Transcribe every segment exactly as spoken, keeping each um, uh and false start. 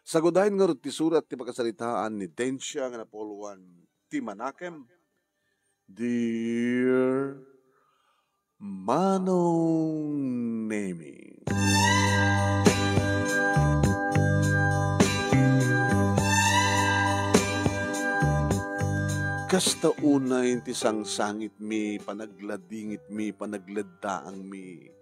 Sagudayen ngarud ti surat ti pakasaritaan ni Dencia nga napuluan ti manakem, Dear Manong Nemi. Kasta unay ti sangsangitmi, panagladingitmi, panagladdaangmi.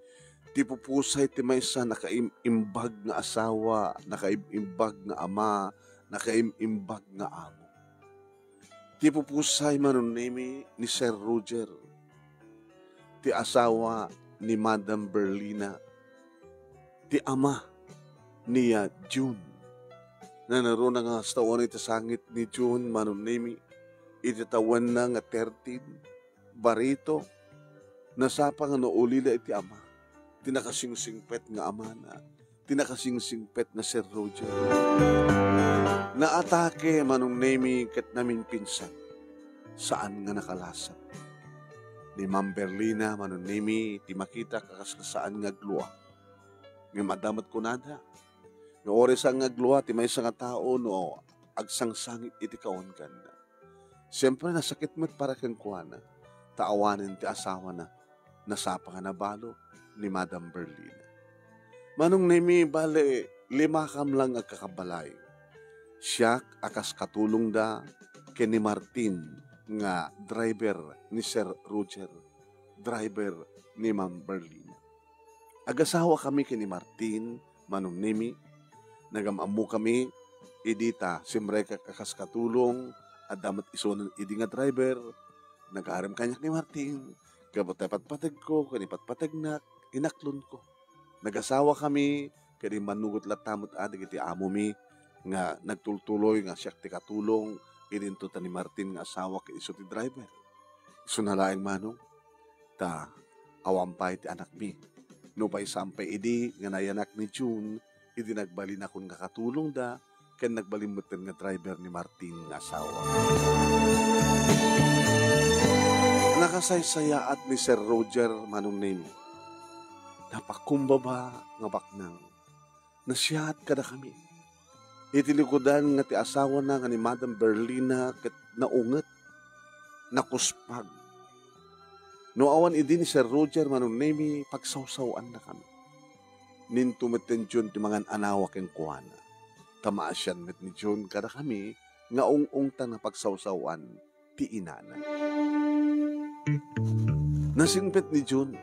Ti pupusay ti maysa nakaim-imbag nga asawa, nakaim-imbag nga ama, nakaim-imbag nga amo. Ti pupusay, Manong Nemi, ni Sir Roger, ti asawa ni Madam Berlina, ti ama ni, ah, June. Nanaruna nga kasta unay ti sangit ni June, Manong Nemi, iti tawenna nga thirteen, barito, nasapa nga naulila iti ama, ti nakasingsingpet nga amana, ti nakasingsingpet nga Sir Roger. Naatake, Manong Nemi, ket naminpinsan. Saan nga nakalasat. Ni Ma'am Berlina, Manong Nemi, ti makita a kas-, saan nga aglua. Ngem adda met kunada, nga uray saan nga aglua ti maysa nga tao no agsangsangit iti kaunganna. Siempre, nasakit met para kenkuana, ta awanen ti asawana, nasapa nga nabalo ni Madam Berlina. Manong Nemi, bale, limakam lang agkakabalay. Siak a kas katulongda ken ni Martin nga driver ni Sir Roger, driver ni Ma'am Berlina. Agasawakami ken ni Martin, Manong Nemi. Nagam-ammokami idi ta simrekak a kas katulong, adda met isunan idi nga driver. Nagarem kaniak ni Martin, gapu ta ipatpategko ken ipatpategnak, inaklonko. Nagasawakami, ket immanugot latta met a dagiti amomi nga nagtultuloy nga siak ti katulong, idinto ta ni Martin nga asawa ket isu ti driver. Isuna laeng, Manong, ta awan pay ti anakmi. Nupay saan pay idi nga nayanak ni June, idi nagbalinakon nga katulongda, ken nagbalin metten nga driver ni Martin nga asawa. Nakasaysayaat ni Sir Roger, Manong Nemi. Napakumbaba nga baknang. Nasiat kadakami. Iti likudan nga ti asawana nga ni Madam Berlina ket naunget, nakuspag. No awan idi ni Sir Roger, Manong Nemi, pagsawsaw-annakami. Ninto metten June ti mangan-anawa kenkuana. Ta maasian met ni June kadakami nga ung-ungtan a pagsawsaw-an ti inana. Nasingpet ni June,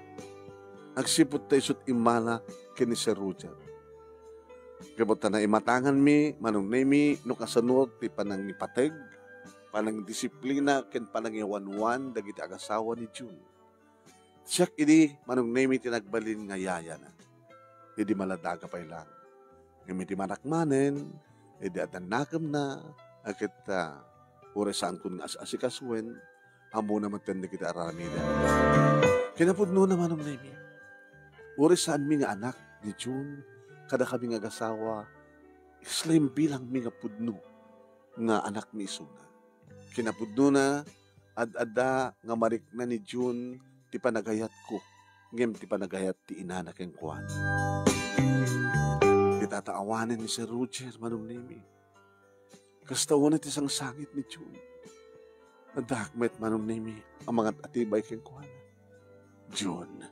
agsipud ta isut' immala ken ni Sir Roger. Gapu ta naimatanganmi, Manong Nemi, no kasano ti panangipateg, panangdisiplina, ken panangiwanwan dagiti agasawa ni June. Siak idi, Manong Nemi, ti nagbalin nga yayana. Idi maladaga pay lang. Ngem idi manak manen, idi adda nakemna, a ket, ah, uray saankon nga as-asikasuen, ammona metten dagiti aramiden. Kinapudnona, Manong Nemi, uray saanmi nga anak ni June, kadakami nga agasawa, isla imbilangmi nga pudno nga anakmi isuna. Kinapudnona, ad-adda nga marikna ni June ti panagayatko, ngem ti panagayat ti inana kenkuana. Ita ta awanen ni Sir Roger, Manong Nemi. Kasta unay ti sangsangit ni June. Addaak met, Manong Nemi, a mangat-atibay kenkuana. June.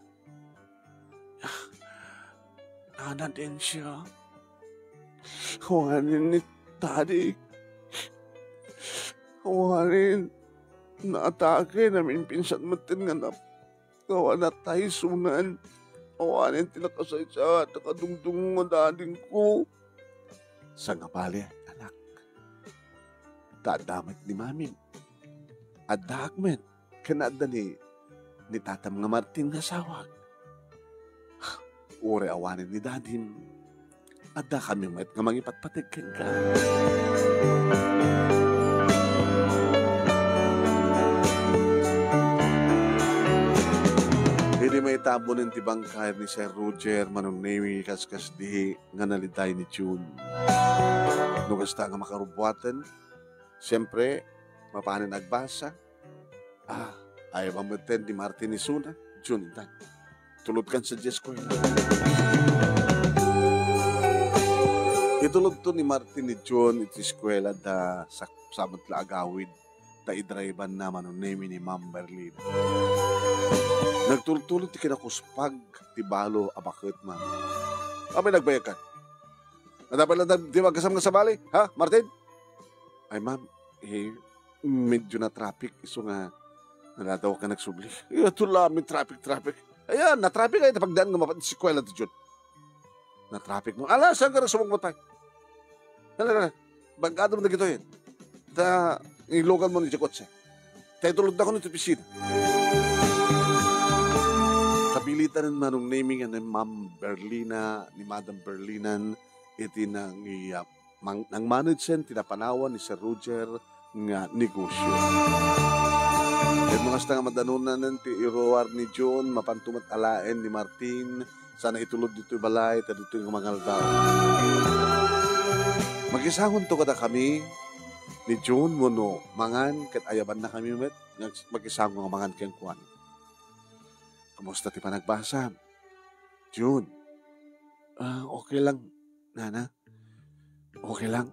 Nana Dencia, awanen ni Daddy. Awanen, naatake, naminpinsan metten nga nap-, awan natay sunan. Awanen ti nakasaysayaat a kadungdungngo nga dadingko. Sangabali, anak. Ta adda met ni Mamim. Addaak met. Ken adda ni, ni tatam nga Martin nga asawak. Uray awanen ni dadim, adda kami met nga mangipatpateg kenka. Idi maitabunen ti bangkay ni Sir Roger, Manong Nemi, kaskasdi nga naliday ni June. No kasta nga makarubbuaten, siempre, mapanen agbasa, Ah, ay, mametten ni Martin isuna, June, intan. Tulod kan sa Dios ko, ina. Tulodto ni Martin ni John iti eskuela da sak-, sa met la agawid ta idribanna manunemi ni Ma'am Berlin. Nagtultulo ti kinakuspag ti balo a baket, ma'am. Apay nagbayagkan? Adda pay la di magasam nga sabali, ha, Martin? Ay, ma'am, eh, medyo na-traffic, isu nga nadadawak nga nagsubli. Iya, tula, may traffic, traffic. Ayan, na-traffic ay tapagdaan nga mapat eskuela ti John. Na-traffic mo. Ala, saan ka na sumungmot, pay? Ala, ala. Bangkado mo na gito yan. Ta, ilugan mo ni Jacotse. Ta itulod na ko nito piscina. Kabilitan manunemi nga ni Ma'am Berlina, ni Madam Berlinan, iti nang, iya, mang-, nangmanagsen ti napanawan ni Sir Roger nga negosyo. Ket no kasta nga madanonan ti iruar ni John, mapanto met alaen ni Martin, sana itulod ditoy balay, ta ditoy nga mangaldaw. Makisangonto kadakami ni John, wenno mangan ket ayabanna kami met nga makisango nga mangan kenkuana. Kumusta ti panagbasam? John, ah, okay lang, nana. Okay lang.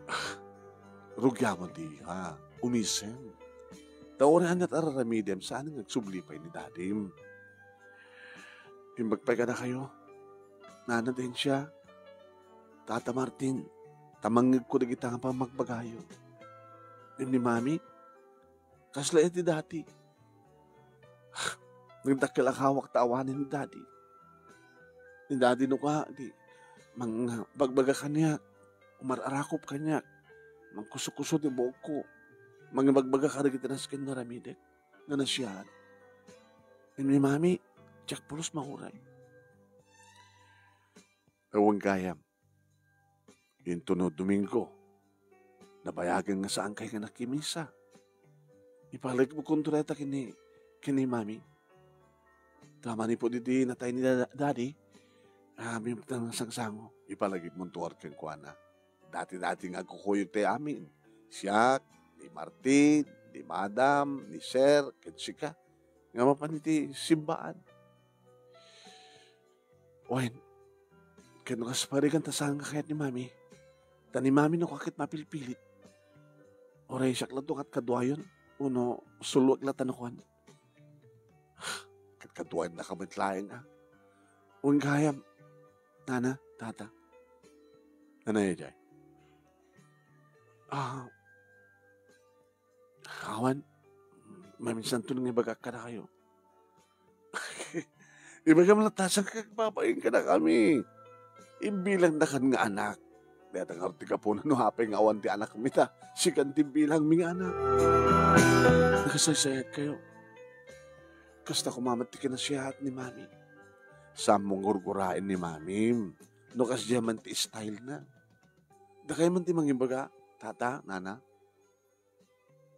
Ah, rugiamon diay, ha? Umisem. Ta uray aniat a raramidem, saan nga agsubli pay ni dadim. Imbag pay kadakayo, Nana Dencia, Tata Martin, ta mangngegko dagita nga pammagbagayo. Wen ni Mami, kasla iti dati. Nagdakkel a kawak ta awanen ni Daddy. Ni Daddy no ka, di, mangbagbaga kaniak, umar-arakop kaniak, mangkusukuso ti buokko, mangibagbaga kadagiti nasken nga aramidek, nga nasiaat. Wen ni Mami, diak pulos mauray. Awan gayam. Intono Domingo, nabayagen nga saankay nga nakimisa. Ipalagipkonto dayta ken ni, ken ni Mami. Ta manipud idi natay ni da-, Daddy, amin ta nga sangsango. Ipalagipmonto kenkuana. Dati-dati nga agkukuyogtayo amin. Siak, ni Martin, ni Madam, ni Sir, ken sika. Nga mapan iti simbaan. Wen, ket no kas parigan ta saan nga kayat ni Mami, ta ni Mami no ka ket mapilpilit. Uray siak latta nga kaduayon, wenno suloek latta no kuan. Ket kaduayon na ka met laeng, a. Wen gayam, Nana, Tata. Ania diay? Ah, Awan, maminsanto nga ibagak kadakayo. Ibagam latta, saan ka agbabain kadakami? Ibilangdakan nga anak. Dayta ngarud ti gapuna no apay nga awan ti anakmi ta, sikan ti bilangmi nga anak. Nakasaysayaat kayo. Kasta koma met ti kinasiaat ni Mami. Saanmo nga gurguraen ni Mamim no kasdiay man ti style na. Dakay man ti mangibaga, Tata, Nana.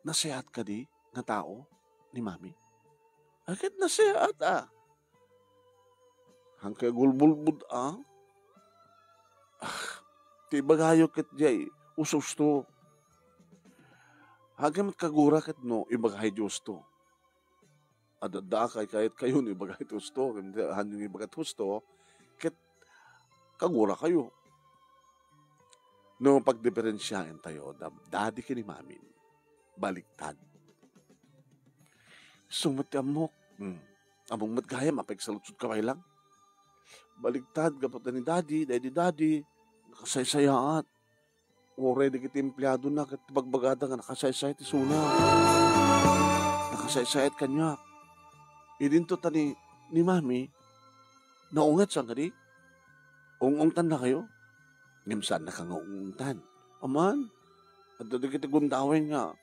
Nasayaat kadi nga tao ni Mami? Ay, ket nasayaat, a. Haankayo agulbulbod, a. Ah, ti ibagayo ket diay ususto. Haankayo met kagura ket no ibagayo diay usto. Adda, adda a kaykayatkayo no ibagayo ti usto, ken di, hanyo nga ibaga ti usto, ket kagurakayo. No pagdiferensiaentayo, da-, dadi ken ni Mami, baliktad. Isu met ti ammok. Hmm. Ammok met gayam, apay agsaludsodka pay lang. Baliktad, gapu ta ni dadi, daydi dadi, nakasaysayaat. Uray dagiti empleadona ket bagbagada nga nakasaysay ti isuna. Nakasaysayat kaniak. Idinto ta ni, ni Mami, naunget, saan kadi? Ung-ungtannakayo? Ngem saannaka nga ung-ungtan. Aman, adda dagiti gundawen nga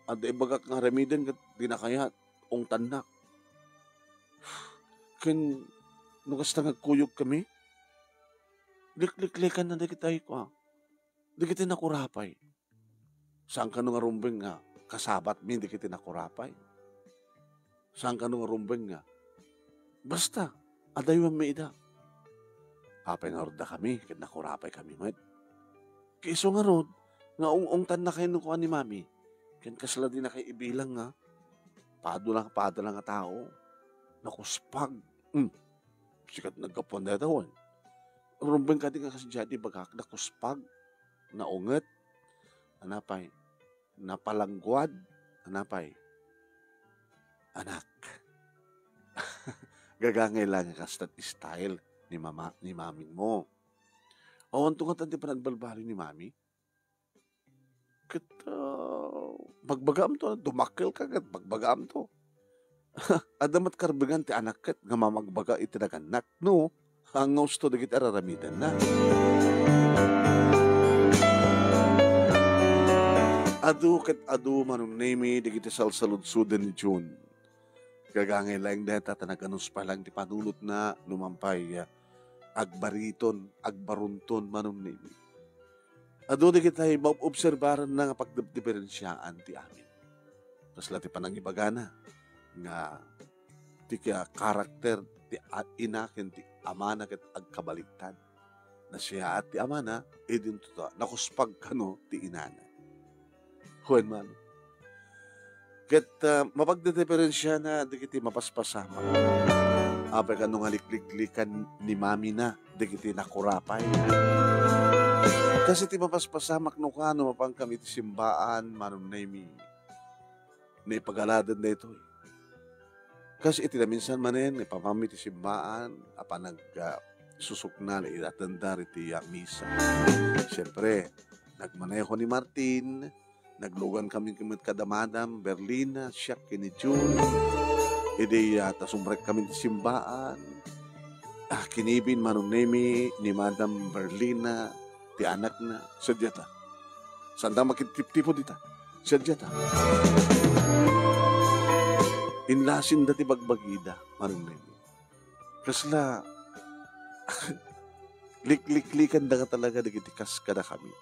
adda ibagak nga aramiden ket dina kayat, ungtannak. Ken no kasta nga agkuyogkami, likliklikanna dagiti ayko, a. Dagiti nakurapay. Saan kano nga rumbeng nga kasabatmi dagiti nakurapay? Saan kano nga rumbeng nga basta, adaywanmi ida? Apay ngarud dakami ket nakurapaykami met? Ket isu ngarud nga ung-ungtannakayo no kuan ni Mami, ken kasla dinakayo ibilang nga padula, padula nga tao, nakuspag. Hmm. Sikat naggapuan dayta wen. Rumbeng kadi nga kasdiay ibagak, nakuspag, naunget, anapay, napalangguad, anapay, anak. Gagangay lang nga kasta ti style ni mama, ni maming mo. Awan to nga tan ti panagbalbaliw ni mami. Ket, ah, bagbagaam to, dumakkel ka ket bagbagaam to. Adda met karbengan ti anak ket nga mamagbaga iti nagannak, no? Nga usto dagiti ar-aramidenna. Adu ket adu, Manong Nemi, dagiti salsaludsoden ni June. Gagangay laeng dayta ta naganus pay laeng ti panunotna, no man pay, ah, agbariton, agbarunton, Manong Nemi. Adu dagiti maobserbaranna nga pagdifferensiaan ti amin. Kasla ti panangibagana nga ti ka-, karakter ti a-, ina ken ti amana ket agkabaliktad. Nasiaat ti amana, idinto ta nakuspag kano ti inana. Wen man. Ket, ah, mapagdidiferensiana dagiti mapaspasamak. Apay kano nga likliklikan ni mamina dagiti nakurapay. Kas iti mapaspasamak no kano mapankami iti simbaan, Manong Nemi, naipagaladem daytoy. Kas iti naminsan manen, naipamami ti simbaan, a panag-, ah, susukna, idatenda iti, ah, misa. Siempre, nagmaneho ni Martin, naglugan kami met kada Madam Berlina, siak ken ni June. Idi, ah, ta sumrek kami ti simbaan, ah, kinibin, Manong Nemi, ni Madam Berlina ti anakna. Sadiata. Saan ta makitiptipon dita. Sadiata. Inlasinda ti bagbagida, Manong Nemi. Kasla, likliklikanda nga talaga dagiti kas kadakami.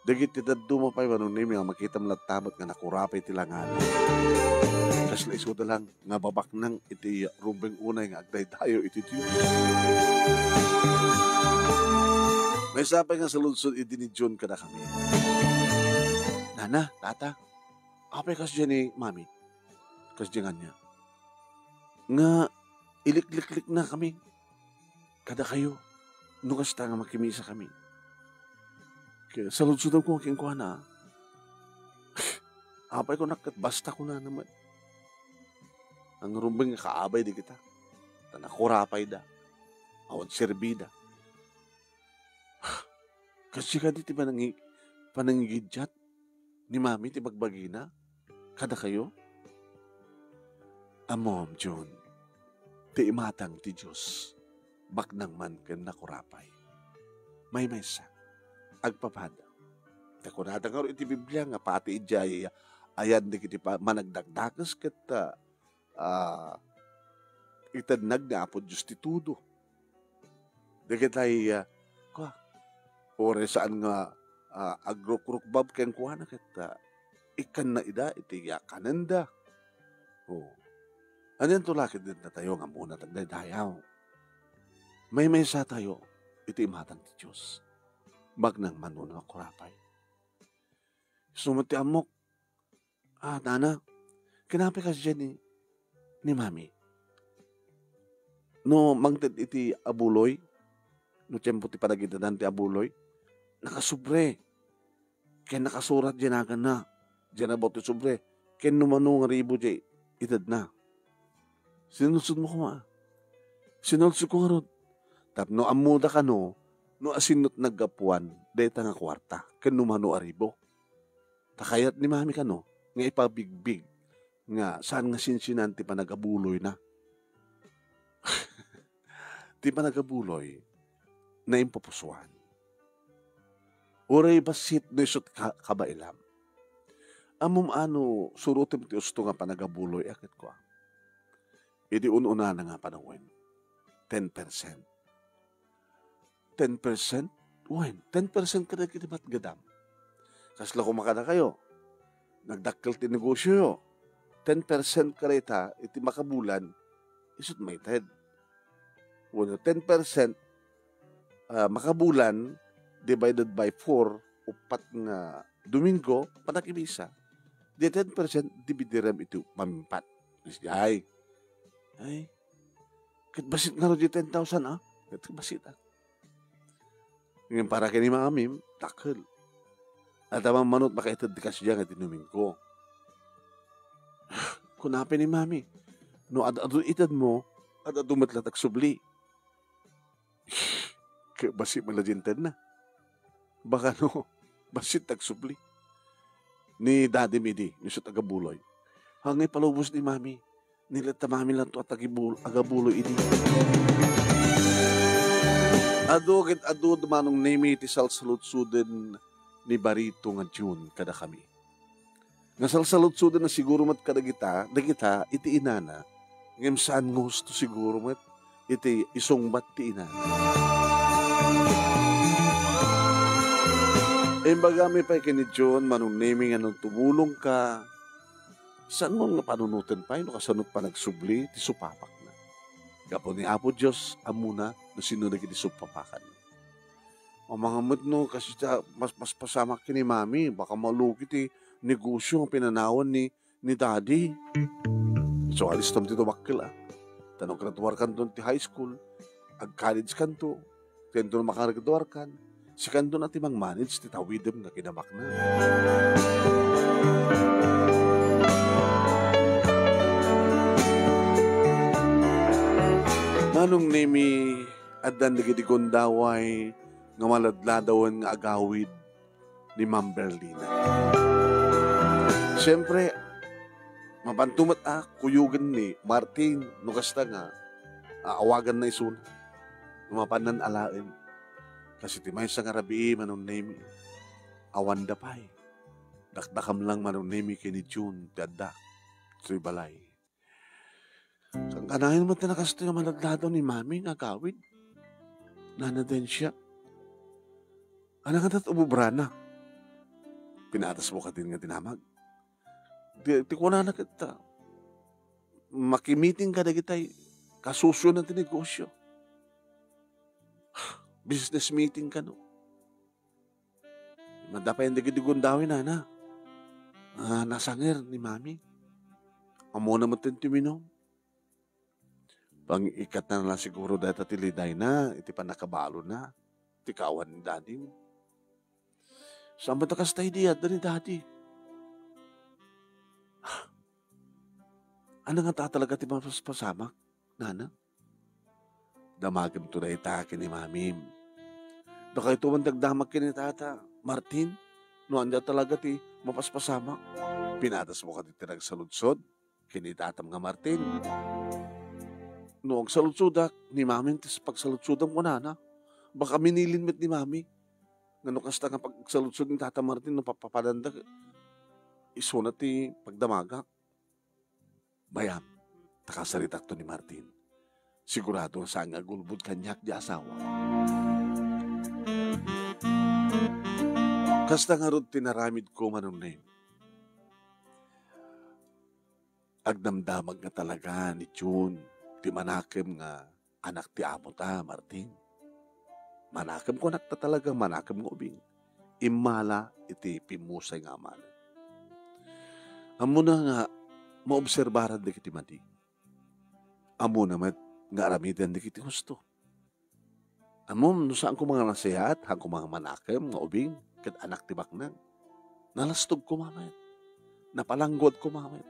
Dagiti dadduma pay, Manong Nemi, nga makitam latta met nga nakurapay ti langana. Kasla isuda lang nga babaknang iti rumbeng unay nga agdaydayaw iti Dios. Maysa pay nga saludsod idi ni June kadakami. Nana, tata, apay kasdiay ni mami? Kasdiay nga ania? Nga iliklikliknakami kadakayo no kasta nga makimisakami. Ket saludsodko nga kenkuana, apay, kunak ket basta kunana met. Nangrumbeng nga kaabay dagita. Ta nakurapayda. Awan serbida. Kasdiay kadi ti panangi-, panangigiddiat ni mami ti bagbagina kadakayo? Ammom, June, ti imatang ti Dios, baknang man ken nakurapay. Maymaysa, agpapada. Ta kunada ngarud iti Biblia nga pati idiay ayan dagiti pa-, managdakdakes ket, ah, ah, itednag ni Apo Dios ti tudo. Dagitay, ah, kua, uray saan nga, ah, agrukrukbab kenkuana ket, ah, ikkanna ida iti, ah, kanenda. O, anianto la ket datayo nga ammona ti agdaydayaw? Maymaysa tayo iti imatang ti Dios. Baknang man no nakurapay. Isu met ti ammok, Ah, nana, kinapay kasdiay ni, ni mami. No mangted iti abuloy, no tiempo ti panagidadan ti abuloy, nakasubre. Ken nakasurat diay naganna, diay nabaut ti sobre. Ken no mano nga ribo diay itedna. Sinulsodmo koma. Sinulsodko ngarud. Tapno ammoda kano, no asinno ti naggapuan, dayta nga kuarta, ken no mano a ribo. Ta kayat ni mami kano nga ipabigbig nga saan nga sinsinan ti panagabuloyna. Ti panagabuloy, naimpupusuan. Uray bassit no isu ti ka-, kabaelam. Ammom a no surotem ti usto nga panagabuloy a ket kua. Idi un-unana nga panawen, ten percent. Ten percent? Wen, ten percent kadagiti matgedam. Kasla koma kadakayo, nagdakkel ti negosioyo. Ten percent kadayta iti makabulan, isut maited. Wenno ten percent, ah, makabulan divided by four, uppat nga Domingo, panagimisa. Di ten percent, dividirem iti mamimpat. Ay. Ay. Ket bassit ngarud di ten thousand, ah. Ket bassit, ah. Ngem para ken ni Mamim, dakkel. Adda mammanot makaited ti kasdiay nga inuminko. Kuna pay ni Mami, "No ad-adu itedmo, ad-adu met la ti agsubli." Ket bassit met la diay intedna. Baka no, bassit ti agsubli. Ni Dadim idi, no isu ti agabuloy. Haan nga ipalubos ni Mami. Ni Leta Mami latta ti agibul-, agabuloy idi. Adu ket adu da Manong Nemi ti salsaludsoden ni Barito nga June kadakami. Nga salsaludsodenna siguro met kadagita, dagita iti inana, ngem saan nga husto siguro met iti isungbat ti inana. Imbagami pay ken ni June, Manong Nemi, nga no tumulongka, saanmo nga panunoten pay no kasano ti panagsubli ti supapakna. Gapu ni Apo Dios, ammona no sino dagiti supapakanna. Amangan met no kasita, mas, mas pasamak ken ni Mami, baka malugi ti negosyo nga pinanawan ni, ni Daddy. So, alistom ti tumakkel, ah. Ta no graduarkanto ti high school, ag-college kanto, ken no makagraduarkan, sikanto na ti mangmanage ti tawidem nga kinabaknang. Manong Nemi, addan dagiti gundaway nga maladladawen nga agawid ni Ma'am Berlina. Siempre, mapanto met a kuyogen ni Martin no kasta nga aawaganna isuna. No mapannan alaen, kas iti maysa nga rabii, Manong Nemi, awanda pay. Dakdakam lang, Manong Nemi, ken ni June ti adda. Itoy balay. Kankanayon met ti nakastoy a maladladaw ni Mami nga agawid. Nana Dencia, ania ngata ti ububrana? Pinatas mo kadin nga dinamag. Ti, ti kunana ket ta, makimiting kadagitay kasosyona ti negosyo. Business meeting kano. Madda pay dagiti gundaway, nana. Ah, nasanger ni Mami. Ammona met ti uminum. Pang-ikkatna la siguro dayta ti lidayna iti pannakabalona, ti kaawan ni Daddy. Saan met a kasta idi adda ni Daddy? Ania ngata talaga ti mapaspasamak, nana? Damagento dayta ken ni Mamim. Dakayto man ti agdamag ken ni Tata Martin, no ania talaga ti mapaspasamak. Pinatas mo kadi ti nagsaludsod ken ni Tatam nga Martin. No agsaludsodak, ni Mamim ti pagsaludsodam, kunana. Baka minilin met ni Mami nga no kasta nga pagsaludsod ni Tata Martin, no papapadanda, isuna ti pagdamagak. Bayam, ta kasaritakto ni Martin. Sigurado nga saan nga agulbod kaniak ti asawa. Kasta ngarud ti naramidko, Manong Neng. Agdamdamag nga talaga ni June ti manakem nga anak ti amota, Martin. Manakem, kunak, ta talaga manakem nga ubing. Immala iti pimmusay nga amana. Ammona nga maobserbaran dagiti madi. Ammona met nga aramiden dagiti husto. Ammom, no saan koma nga nasayaat, haan koma nga manakem nga ubing ket anak ti baknang. Nalastog koma met. Napalangguad koma met.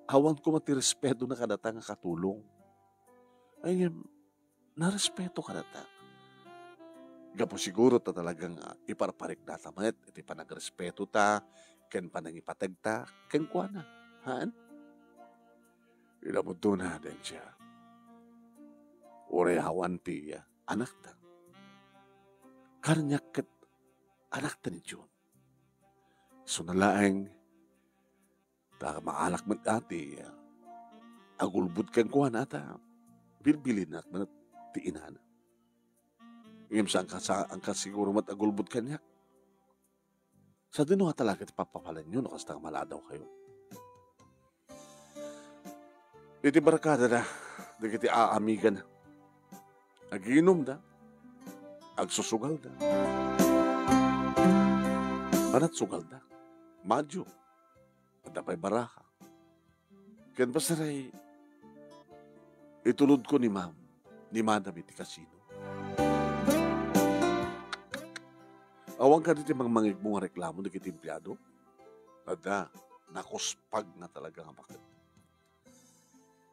Awan koma ti respetona kadata nga katulong. Ay, ngem, narespeto kadata. Gapu siguro ta talaga nga iparpariknata met iti panagrespeto ta ken panangipategta kenkuana. Haan? Inamutona, Dencia. Uray awan ti anakta. Kaniak ket anakta ni June. Isuna laeng ta maalak met ti agulbod kenkuana ta bilbilinak met ti inana. Ngem saan ka, saan ka siguro met agulbod kaniak. Sadino nga talaga ti papapalanyo no kasta nga maladaw kayo? Iti barkada da, dagiti aamigana. Aginum da, agsusugal da. Panagsugal da. Madyo. Adda pay baraha. Ken pasaray, itulodko ni Ma'am, ni Madam iti kasino. Awan kadi ti mangmangegmo nga reklamo dagiti empleado? Adda, nakuspag nga talaga nga baket.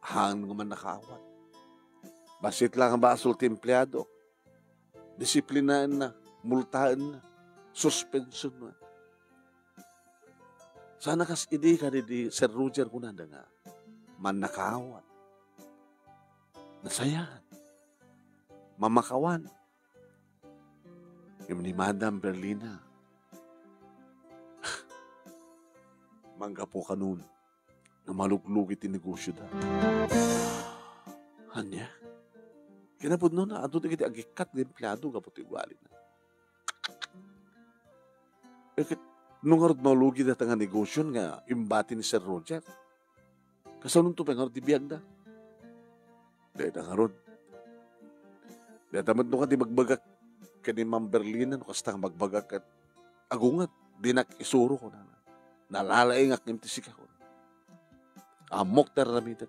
Haan nga mannakaawat. Bassit la nga basol ti empleado. Disiplinaenna, multaenna, suspensionna. Sana kas idi kadi di Sir Roger kunada nga mannakaawat. Nasayaat. Mamakawan. Ngem ni Madam Berlina, manggapu kanon nga maluglugi ti negosyoda. Ania? Kinapudnona, adu dagiti agikkat nga empleado gapu ti ugalina. Eh, ket no ngarud malugi dayta nga negosyon nga imbati ni Sir Roger, kasanonto pay ngarud ti biagda? Dayta ngarud. Dayta met no kadi magbagak ken ni Ma'am Berlina, no kasta nga magbagak ket agunget, dinak isuro, kunana. Nalalaingak ngem ti sika, kunana. Ammok ti ar-aramidek.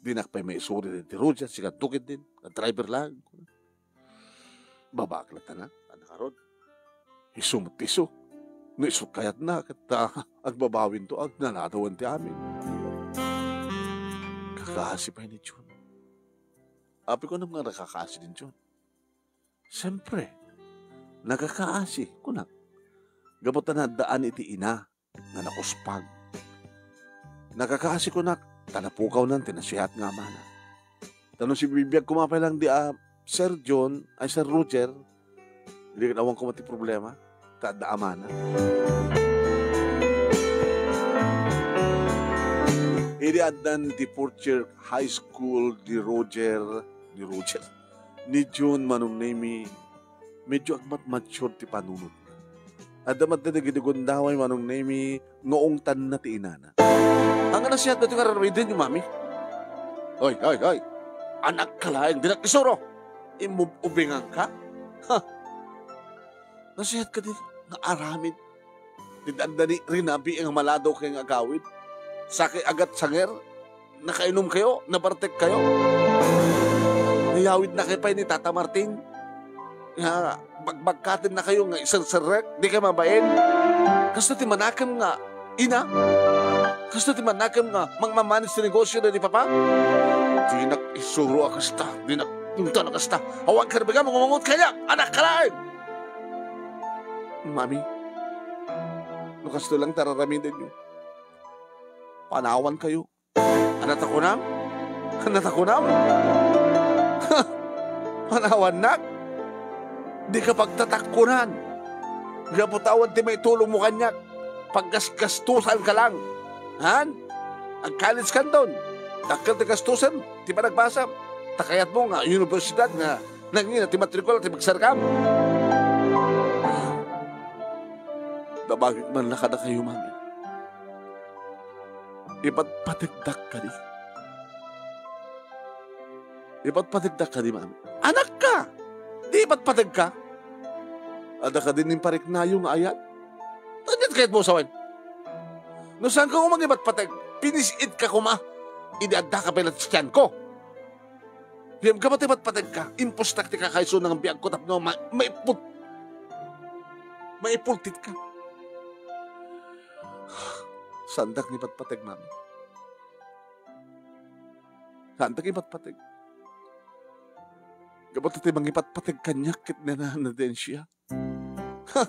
Dinak pay maisuro daydi Roger, sika duket din, nga driver lang. Babaak latta na, ania ngarud? Isu met ti isu. No isu kayatna, ket, ah, agbabawinto, agnanadawan ti amin. Kakaasi pay ni Jun. Apay kunam nga nakakaasi ni Jun? Siempre, nakakaasi, kunak. Gapu ta naddaan iti ina nga nakuspag. Nakakaasi kunak, ta napukawnan ti nasayaat nga amana. Ta no sibibiag koma pay lang di a Sir John, ay, Sir Roger, di ket awan koma ti problema, ta adda amana. Idi addan ti fourth year high school ni Roger, ni Roger, ni Jun, Manong Nemi, medyo agmatmature ti panunotna. Adda met dagiti gundaway, Manong Nemi, nga ungtanna ti inana. Ania nga nasayaat daytoy nga ar-aramidenyo, Mami? Hoy, hoy, hoy! Anakka laeng, dinak isuro! Imub-ubinganka? Ha! Nasayaat kadi nga aramid ti adda ni Rinabi nga maladaw kayo nga agawid? Sakay agat sanger? Nakainom kayo? Nabartek kayo? Nayawid na kayo pay ni Tata Martin? Nga bagbagkaten na kayo nga iserserrek? Di kayo mabain? Kasto ti manakem nga ina? Kasto ti manakem nga mangmamanage ti negosyo da ni Papa? Dinak isuro a kasta. Dinak ungtan a kasta. Awan ka na baga, mangungungot kaniak. Anakka laeng! Mami, no kasto lang ti ar-aramidenyo, panawan kayo. Ania ta kunam? Ania ta kunam? Panawannak? Dika pagtatakkunan. Gapu ta awan ti maitulongmo kaniak. Paggasgastusanka lang. Han? Ag-college kanton. Dakkel ti gastusen ti panagbasam. Ta kayatmo nga universidad nga nangina ti matrikula ti magsarkam. Dabagik man la kadakayo, Mami. Ipatpategdak kadi. Ipatpategdak kadi, Mami. Anakka! Di ipatpategka? Adda kadi nin pariknayo nga ayat? Ania ti kayatmo sawen? No saanka koma nga ipatpateg, pinis-itka koma. Idi addaka pay la ti tianko. Ngem gapu ta ipatpategka, impostak ti kakaisuna nga biagko tapno ma-, maiput-, maipultitka. Saandak nga ipatpateg, Mami. Saandak nga ipatpateg. Gapu ta ti mangipatpateg kaniak ket nananadensia. Ha!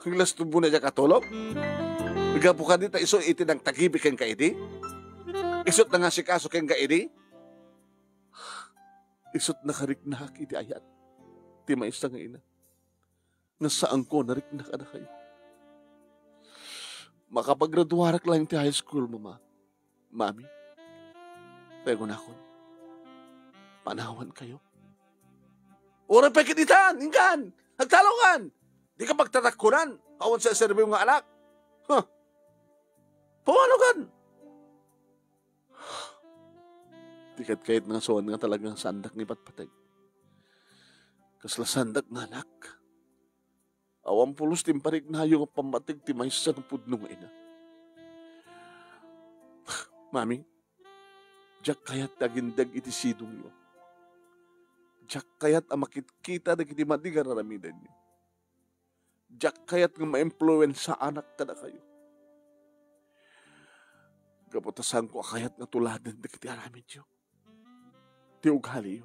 Aglastubo na diak a tulog? Gapu kadi ta isu iti nangtagibi kenka idi? Isu ti nangasikaso kenka idi? Isu ti nakariknak iti ayat ti maysa nga ina. Nga saanko a narikna kadakayo. Makapagraduarak laeng ti high school, Mama. Mami, kaya kunakon, panawan kayo. Uray pay ket itan, inkan, agtalokan! Di ka pagtatakkunan, awan sa serbim nga anak. Huh. Pawano kan? Di ket kayat nga suan nga talaga nga saandak nga ipatpateg. Kasla saandak nga anak. Awan pulos ti impariknayo nga pammateg ti maysa nga pudno nga ina. Mami, diak kayat ti agindeg iti sidongyo. Diak kayat a makitkita dagiti madi nga ar-aramidenyo. Diak kayat nga maimpluwensaanak kadakayo. Gapu ta saanko a kayat nga tuladen dagiti aramidyo. Ti ugaliyo.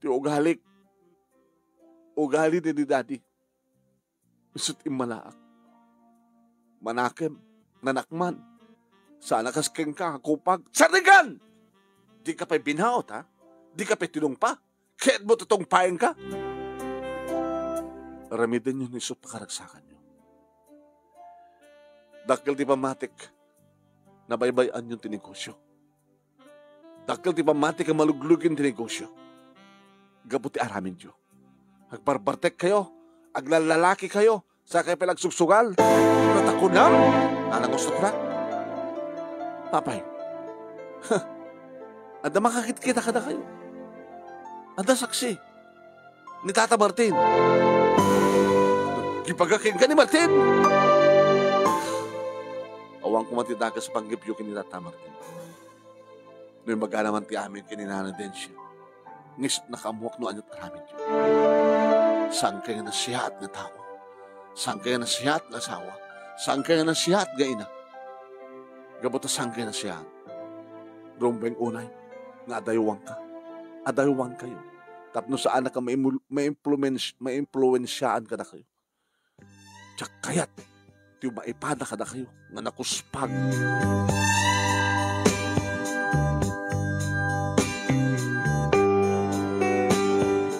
Ti ugalik. Ugali ni, ni daddy. Isut' immalaak. Manakem, nanakman. Saan a kas kenka, kupag. Sarnigan! Dika pay binaut, ha? Dika pay tinungpa? Ket mo tutungpaenka? Aramidenyo ni isut' pakaragsakanyo. Dakkel ti pammatik, nabaybay-anyon ti negosyo. Dakkel ti pammatik a maluglugen ti negosyo. Gapu ti aramidyo. Agbarbartek kayo, aglallalaki kayo, sa kayo pala agsugsugal. Natakunam, nanangustok na. Apay, adda makakitkita kadakayo. Adda saksi. Ni Tata Martin. Ibaga kenka ni Martin. Awan koma ti dakes a panggepyo ken ni Tata Martin. No imbagana man ti amin ken ni Nana Dencia, nga isut' nakaammoak no aniat aramidyo. Saan kayo nga nasiyaat nga tao? Saan kayo nga nasiyaat nga asawa? Saan kayo nga nasiyaat nga ina? Gapu ta saan kayo nasiyaat? Rumbeng unay nga adaywanka. Adaywankayo. Tapno saanak a maimul-, maimpluwens-, maimpluwensiaan kadakayo. Diak kayat ti maipada kadakayo nga nakuspag.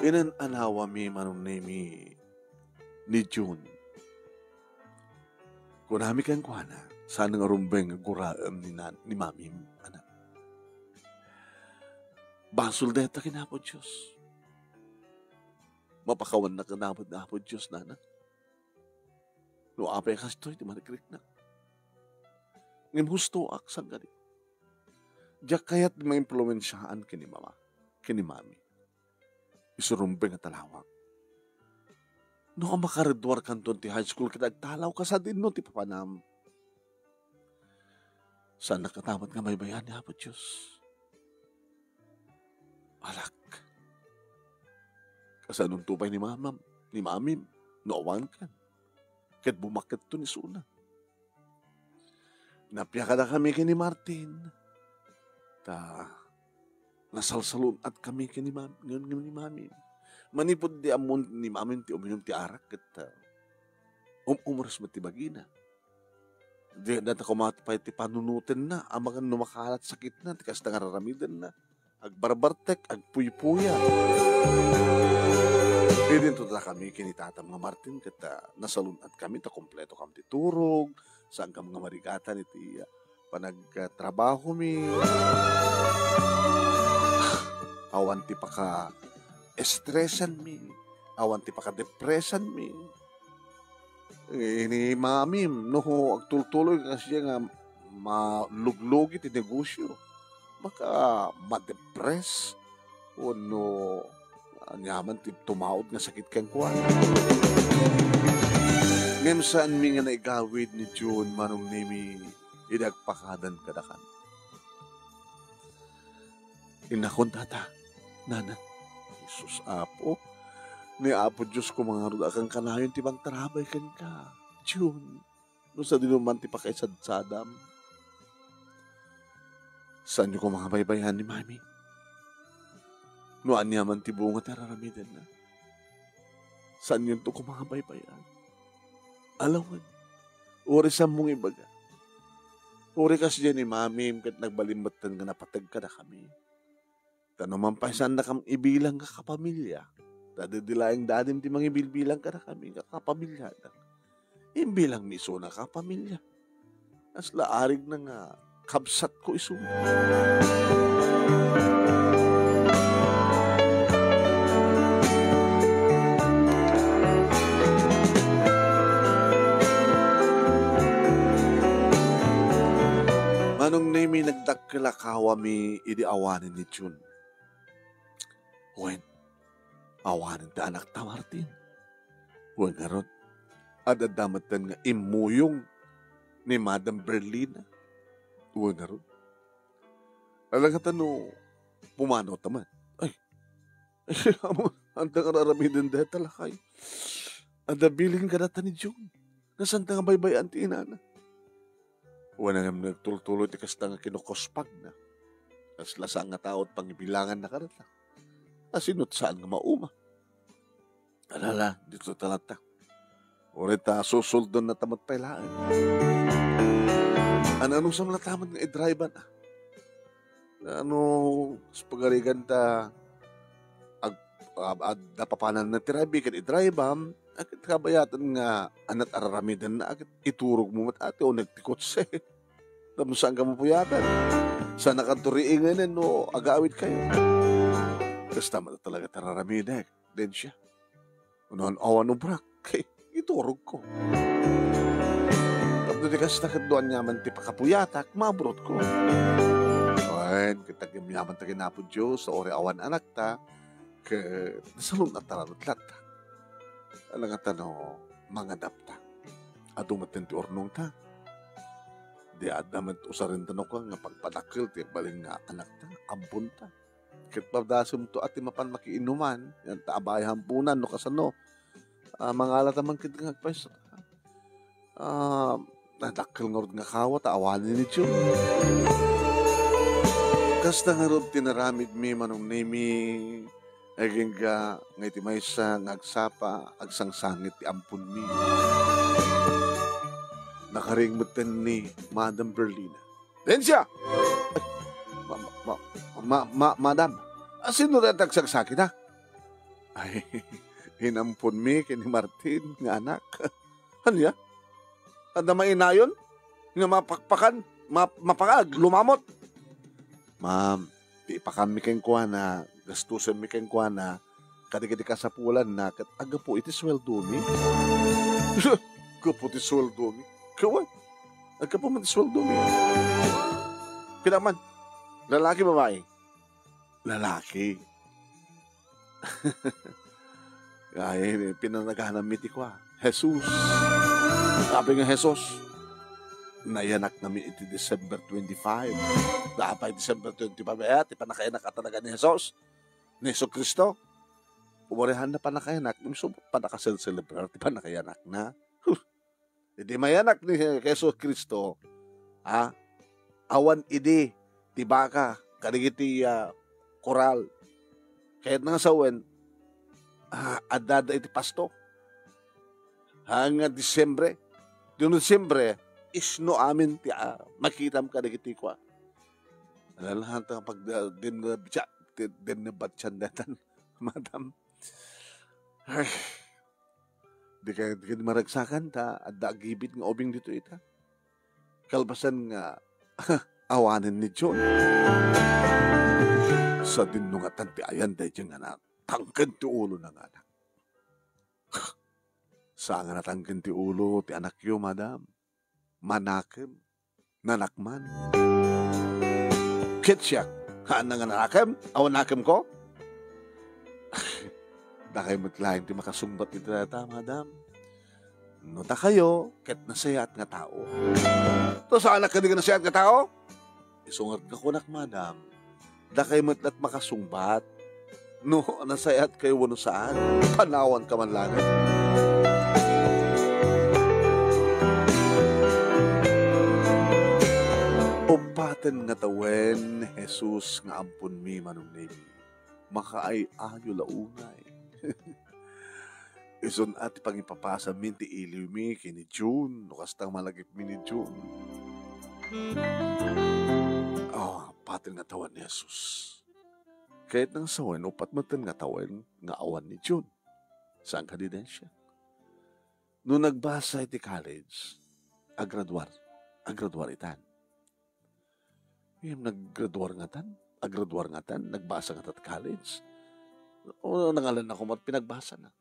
Inan-anawami, Manong Nemi, ni June. Kunami kenkuana, saan nga rumbeng nga guraem ni nan-, ni mamim, anak. Basol dayta ken Apo Dios. Mapakawannak ken Apo, Apo Dios, nana. No apay kastoy ti marikriknak. Ngem hustoak, sangkadi. Diak kayat maimpluwensiaan ken ni mama, ken ni mami. Isu rumbeng a talawag. No, a makagraduarkanton ti high school ket agtalawka sadino ti papanam. Saannak katamet nga baybayan ni Apo Dios. Alak. Kasanonto pay ni mamam, ni mamim, no awankan. Ket bumaketto ni suna. Napia kadakami ken ni Martin. Ta nasalsalun-atkami ken ni mam-, ken ni mamim. Manipud di ammon ni mamim ti uminum ti arak ket, ah, um-, umres met ti bagina. Di, data kumat pay ti panunotenna, amangan no makalat sakitna, ti kasta nga raramidenna. Agbarbartek, agpuypuya. Idinto dakami ken ni tatam nga Martin ket, ah, nasalun-atkami ta kompleto kam ti turog, saan kam nga marigatan iti, ah, panagtrabahomi. Awan ti paka-estresanmi, awan ti pakadepresanmi. Ni mamim, no agtultuloy kasdiay nga maluglugi ti negosio, baka madepress wenno aniaman ti tumaud nga sakit kenkuana. Ngem saanmi nga naigawid ni June, Manong Nemi, idi agpakadan kadakan. Innakon, tata, nana. Jesus, Apo, ni Apo Dios koma ngarud a kankanayon ti mangtarabay kenka, June. No sadino man ti pakaisadsadam, saanyo koma nga baybayan ni mami. No ania man ti bunga ti ar-aramidenna, saanyonto koma nga baybayan. Alawen, uray saanmo nga ibaga. Uray kasdiay ni mamim ket nagbalin metten nga napateg kadakami. Ta no man pay saannakam ibilang nga kapamilya, ta didi laeng dadim ti mangibilbilang kadakami nga kapamilyadak. Imbilangmi isuna kapamilya. Kasla arigna nga kabsatko isu. Manong Nemi, nagdakkel a kawami idi awanen ni June. Wen, awanen ti anakta, Martin. Wen ngarud, ad-adda metten nga immuyong ni Madam Berlina. Wen ngarud, alagatan no pumanawta met. Ay, Ammom, saan ta nga ar-aramiden dayta, lakay? Adda bilin kadata ni June. Saan ta nga baybay-an ti inana? Wen, ngem nagtultuloy ti kasta nga kinukuspagna. Kasla saan nga tao ti pangibilanganna kadata. Asino ti saan nga mauma? Alala, ditoy ta latta. Uray ta susuldonna ta met pay laeng. An-anusam latta met nga idrive-an, a? Ano, sa pagarigan ta, ag-, a-, adda papananna ti drive ken idrive-am, a ket kabayatan nga ania ti ar-aramidenna, a ket iturogmo met, ate, uneg ti kotse. Tapno saanka mapuyaten. Saankanto riingenen no agawidkayo. Kasta met talaga ti ar-aramidek, Dencia. No awan obrak, iturogko. Tapno di kasta ket no aniaman ti pakapuyatak, maburotko. Wen, ket agyamyaman ta ken Apo Dios, ta uray awan anakta, ket nasalun-at ta met latta. Alaganta no mangadapta. Adu met ti urnongta. Di adda met usarenta no kua nga pagpadakkel ti agbalin nga anakta, amponta. Ket padasemto a ti mapan makiinuman, yan ta abay hampunan no kasano. Ah, mangalata man ket nga agpayso. Ah, nadakkel ngarud nga kawa ta awanen ni June. Kasta ngarud ti naramidmi, Manong Nemi, agingga nga iti maysa nga agsapa, agsangsangit ti amponmi. Nakariing metten ni Madam Berlina. Dencia! Ay, ma-, ma-, ma-, ma-, ma-, madam, asino dayta agsagsakit, ha? Ay, inamponmi ken ni Martin nga anak. Ania? Adda mainayon nga mapakpakan, ma-, mapakag, lumamot? Ma'am, ti ipakammi kenkuana, gastusenmi kenkuana, kadagiti kasapulanna ket aggapu iti sueldomi. Gapu ti sueldomi? Kawan, aggapu met ti sueldomi. Pinaman, lalaki, babae? Lalaki. Ay, pinanaganammi ti kua, Jesus. Apay nga Jesus? Nayanaknami iti December twenty-five. Apay December twenty-five, eh, ti pannakayanak a talaga ni Jesus? Ni Jesu-Cristo? Uray haan a pannakayanak, ngem isu pannakaselselebrar ti pannakayanakna. Huh. Idi mayanak ni Jesu-Cristo, ha? Awan idi ti baka kadagiti, ah, koral. Kayatna nga sawen, ah, adda-adda iti pasto. Ha, nga Disyembre. Dino Disyembre, isno amin ti, ah, makitam kadagiti kua. Alalahan ta pag, ah, din, ah, bitsa-, din, din, batsan datan, madam. Ay. Di kay, di kay maragsakan ta adda agibit nga ubing ditoy ita. Kalpasan nga awanen ni John. Sadino ngatan ti ayan daydiay nga natangken ti ulona nga anak? Saan nga natangken ti ulo ti anakyo, madam? Manakem. Nanakman. Ket siak, haanna nga nanakem? Awan nakemko? Dakay met laeng ti makasungbat iti dayta, madam. No dakayo, ket nasayaat nga tao. No saanak kadi nga nasayaat nga tao? Isu ngarud nga kunak, madam. Dakay met la't makasungbat. No, nasayaat kayo wenno saan, panawanka man laeng. Uppaten nga tawen, Jesus nga amponmi, Manong Nemi. Makaay-ayo la unay. Isun a ti pangipapasamin ti iliwmi ken ni June, no kasta malagipmi ni June. Ah, uppaten nga tawen ni Jesus. Kayatna nga sawen, uppat metten nga tawen nga awan ni June. Saan kadi, Dencia? No nagbasa iti college, agraduar, agraduar itan. Ngem naggraduar ngatan, agraduar ngatan, nagbasa ngatan ti college. O, nangalanna koma ti pinagbasana.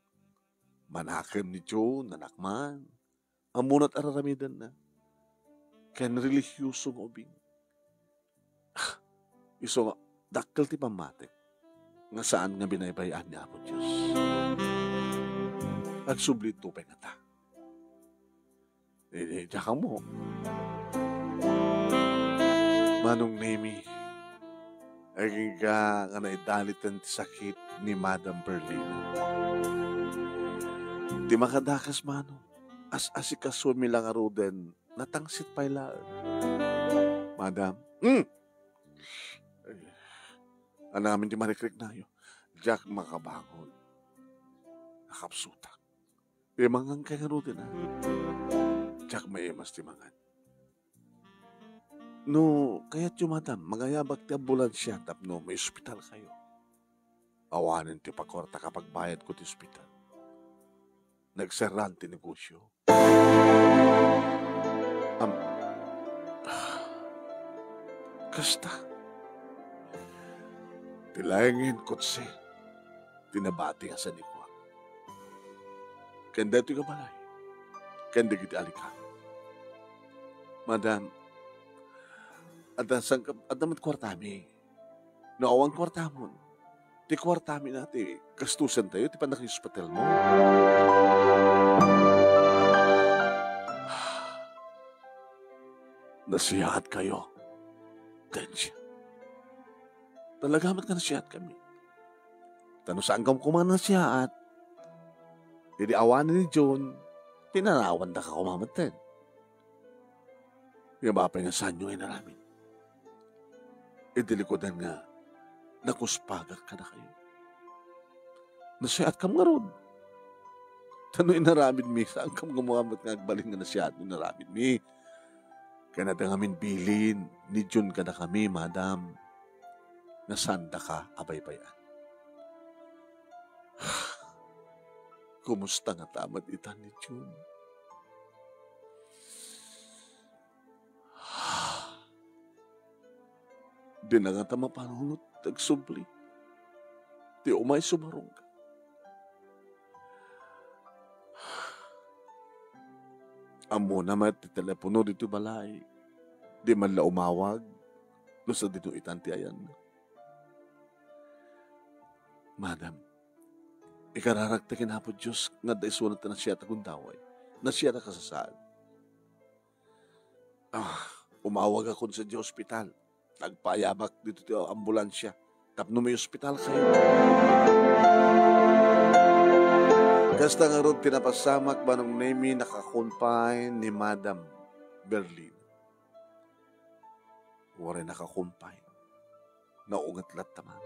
Manakem ni Joe, nanakman. Ammona ti ar-aramidenna. Ken relihiyoso nga ubing. Isu nga, dakkel ti pammatik nga saan nga binaybay-an ni Apo Dios. Agsubli ito pay ngata. Eh, eh, diak ammo. Manong Nemi, Agingga nga naidaliten ti sakit ni Madam Berlina. Ti makadakes, Manong, as-asikasomi la ngaruden, natangsit pay laeng. Madam? Hmm. Ay, ania ngamin ti marikriknayo? Diak makabangon. Nakapsutak. Imangan kay ngaruden, a. Diak maimas ti mangan. No kayatyo, Madam, mangayabak ti ambulansia tapno maiospitalkayo. Awanen ti pakuarta a pagbayadko ti ospital. Nagserraan ti negosio. Am-, kasta. Ti laengen kotse ti nabati nga sanikuak. Ken daytoy nga balay. Ken dagiti alikami. Madam, adda sangkap-, adda met kuartami. No awan kuartamon, ti kuartami na ti gastusentayo ti pannakiospitalmo. Nasiaatkayo, Tensia. Talaga met nga nasiaatkami. Ta no saanka koma nasiaat, idi awanen ni June, pinanawandaka koma metten. Nga apay nga saanyo nga inaramid? Idi likudan nga nakuspagak kadakayo. Nasiatkam ngarud. Ta no inaramidmi, saankam nga met nga agbalin nga nasiaat no inaramidmi. Ken adda ngamin bilin ni June kadakami, Madam, nga saandaka a baybay-an. Kumusta ngata met ita ni June? Dina ngata mapanunot ti agsubli ti umay sumarungga. Ammona met ti telepono ditoy balay. Di man la umawag no sadino itan ti ayanna. Madam, ikararagta ken Apo Dios nga adda isuna ti nasiat a gundaway, nasiat a kasasaad. Ah, umawagakon sadiay ospital. Agpaayabak ditoy ti ambulansia tapno maiospitalkayo. Kasta ngarud ti napasamak, Manong Nemy, naka-confine ni Madam Berlin. Uray naka-confine, naunget latta man.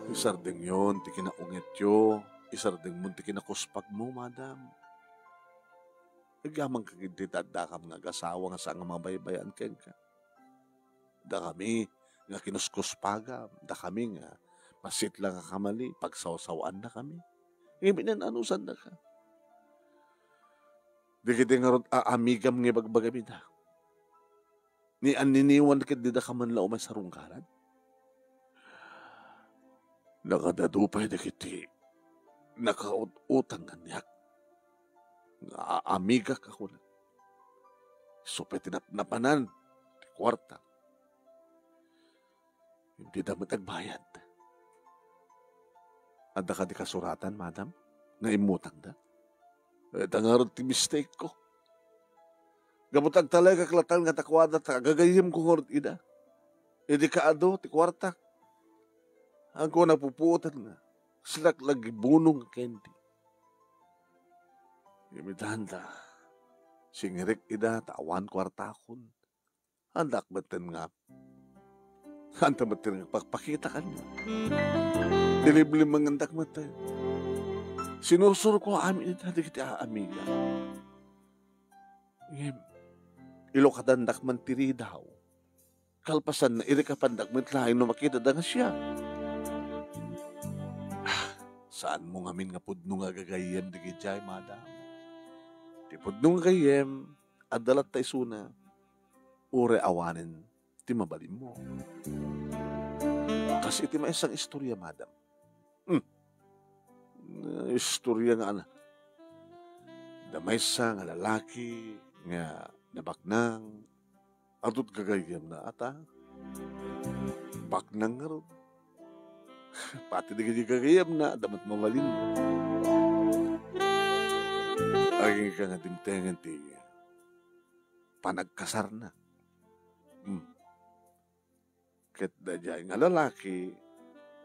Isardengyon ti kinaungetyo, isardengmon ti kinakuspagmo, Madam. Agyamankami iti addakami nga agasawa nga saan nga mabaybay-an kenka. Dakami nga kinuskuspagam, dakami nga masitla nga kamali, pagsawsawaannakami. Ngem inan-anusannaka. Dagiti ngarud a amigam nga ibagbagam ida, ni anniniwan ket didaka man la umay sarunggaran. Nakadadu pay dagiti nakaut-utang kaniak nga aamigak a kuna. Isu pay ti napnapanan ti kuarta. Dida met agbayad. Adda kadi kasuratan, Madam, nga immutangda? Ita ngarud ti mistake ko. Gapu ta agtalekak latta nga dakuada ta gagayyemko ngarud ida. Idi kaadu ti kuartak, agko napupuotan nga silak la gibunong a candy. Ngem ita, singirik ida ta awan kuartakon. Andak metten nga, anta metten nga pakpakita kaniak. Ilimlimengendak metten. Sinursurko amin ita dagiti aamiga. Ngem, ilukadandak man ti ridaw. Kalpasanna, irikapandak met laeng no makitada nga siak. Ah, saanmo ngamin nga pudno nga gagayyem dagiti ay, Madam. Ti pudno nga gayyem, adda latta isuna, uray awanen ti mabalinmo. Kas iti maysa nga istorya, Madam. Hmm. Istorya nga ana. Adda maysa nga lalaki nga nabaknang, adut gagayyemna ata. Baknang ngarud. Pati dagiti gagayyemna, adda met mabalin. Agingga nga dimtengen ti panagkasarna. Hmm. Ket daydiay nga lalaki,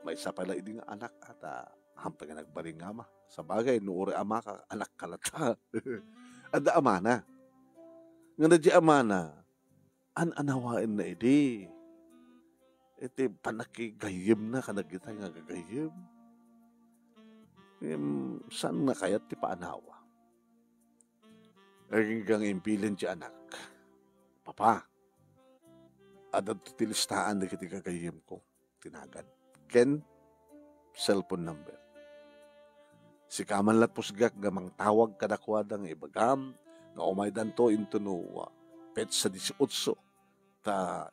maysa pay la idi nga anak a ta, ampay nga nagbalin nga ama. Sabagay, no uray amaka, anakka latta. Adda amana. Ngem daydiay amana, an-anawaenna idi iti pannakigayyemna kadagita nga agagayyem. Ngem saan nga kayat ti paanawa. Agingga nga imbilin ti anak, "Papa, adda ti listaan dagiti gagayyemko," ti nagan, ken cellphone number. Sika man la pusgak nga mangtawag kadakuada nga ibagam nga umaydanto intono petsa dieciocho, ta